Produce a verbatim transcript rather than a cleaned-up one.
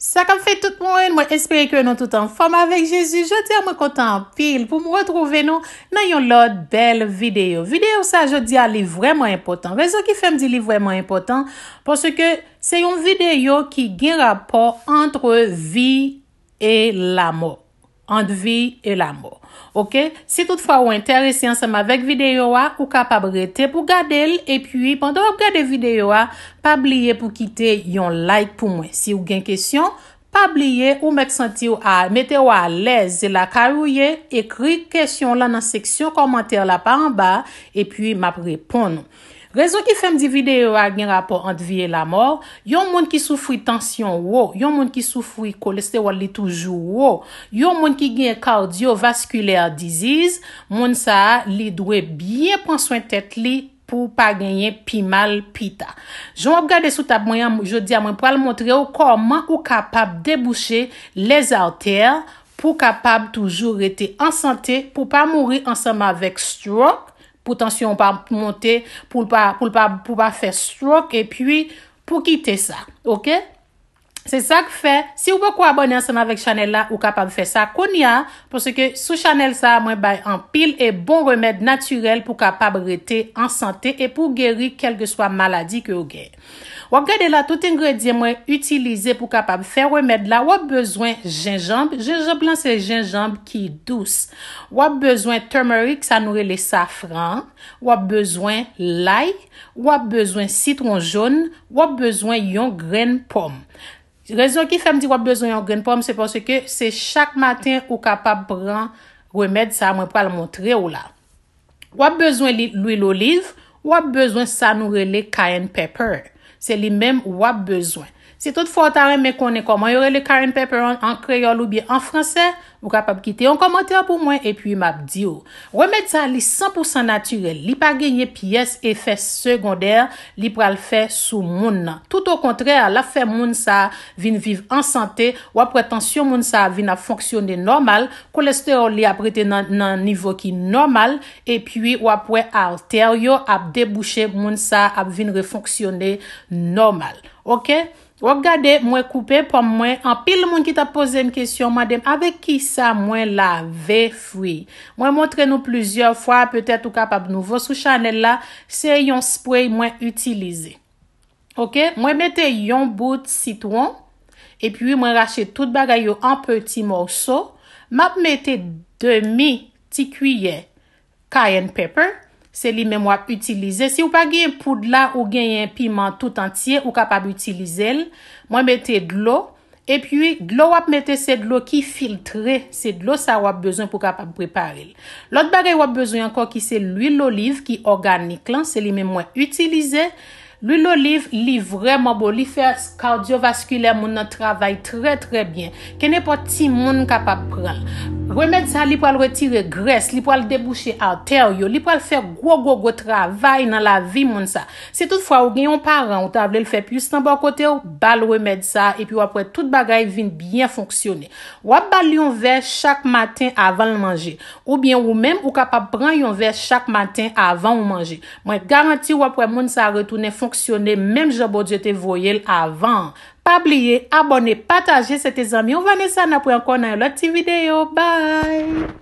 Sa k ap fèt tout moun, mwen espere ke nou tout anfòm avèk Jezi. Jodi a mwen kontan anpil pou m retwouve nou nan yon lòt bèl videyo. Videyo sa jodi a li vrèman enpòtan. Rezon ki fè m di li vrèman enpòtan, paske se yon videyo ki gen rapò ant vi e lamò. Ant vi e lamò. Oke? Si toutfwa ou enterese ansanm avèk videyo a, ou kapab rete pou gade l, epi pandan w ap gade videyo a, pa bliye pou kite yon like pou mwen. Si w gen kesyon, pa bliye ou mèt santi w a, mete w alèz, se lakay ou ye, ekri kesyon w lan nan seksyon kòmantè la pa anba, epi m ap reponn ou. Rezon ki fè m di videyo a gen rapò ant vi e lamò, yon moun ki soufri tansyon wo, yon moun ki soufri kolestewòl li toujou wo, yon moun ki gen cardiovascular disease, moun sa a, li dwe byen pran swen tèt li pou pa genyen pi mal pita. Jan w ap gade sou tab mwen an, jodi a mwen pral montre w kòman ou kapab debouche lèzatè pou w kapab toujou rete an sante, pou w pa mouri ansanm avèk stroke, pou tansyon w pa monte, pou l pa, pou l pa, pou w pa fè stroke, epi pou kite sa, oke? Se sa k fè, si w poko abòne ansanm avèk chanèl la, ou kapab fè sa kounye a, paske sou chanèl sa a, mwen bay anpil e bon remèd natirèl pou w kapab rete an sante e pou w geri kèlkeswa maladi ke w gen. W ap gade la, tout engredyan mwen itilize pou kapab fè remèd la, w ap bezwen jenjanm. Jenjanm lan se jenjanm ki dous. W ap bezwen turmeric, sa nou rele safran. W ap bezwen lay. W ap bezwen sitwon jòn. W ap bezwen yon grenn pòm. Rezon ki fè m di w ap bezwen yon grenn pòm, se paske se chak maten ou kapab pran remèd sa a mwen pral montre w la. W ap bezwen li-, lwil oliv, w ap bezwen sa nou rele cayenne pepper. Se li menm w ap bezwen. Si toutfwa w ta renmen konnen kòman yo rele cayenne pepper an, an kreyòl oubyen an fransè, ou kapab kite yon kòmantè pou mwen epi m ap di w. Remèd sa a, li san pou san natirèl. Li pa genyen pyès efè segondè li pral fè sou moun nan. Toutokontrè, l ap fè moun sa a vin viv an sante, w ap wè tansyon moun sa a vin ap fonksyone nòmal, kolestewòl li ap rete nan, nan nivo ki nòmal, epi w ap wè atè yo ap debouche, moun sa a ap vin refonksyone nòmal. Oke? W ap gade, mwen koupe pòm mwen. Anpil moun ki t ap poze m kesyon, mande m avèk kisa mwen lave fwi. Mwen montre nou plizyè fwa, petèt ou kapab nouvo sou chanèl la. Se yon spray mwen itilize. Oke, mwen mete yon bout sitwon, epi mwen rache tout bagay yo an peti mòso. M ap mete demi ti kiyè cayenne pepper, se li menm w ap itilize. Si w pa genyen poud la, ou genyen piman tout antye, ou kapab itilize l. Mwen mete dlo, epi dlo w ap mete se dlo ki filtre, se dlo sa w ap bezwen pou kapab prepare l. Lòt bagay w ap bezwen ankò ki se lwil oliv ki òganik lan, se li menm mwen itilize. Lwil oliv, li vrèman bon, li fè kadyovaskilè moun nan travay trè, trè byen. Kenenpòt timoun kapab pran l. Remèd sa, li pral retire grès, li pral debouche atè yo, li pral fè gwo, gwo, gwo travay nan lavi moun sa. Si toutfwa ou gen yon paran ou ta vle l fè plis nan bò kote w, ba l remèd sa, epi w ap wè tout bagay vin byen fonksyone. W ap ba l yon vè chak maten avan l manje. Oubyen ou menm, ou kapab pran yon vè chak maten avan ou manje. Mwen garanti w ap wè moun sa a retounen fonksyone menm jan Bondye te voye l avan an. Pa bliye, abòne, pataje, se te zanmi w Vanessa, n ap wè ankò nan yon lòt ti videyo. Bye!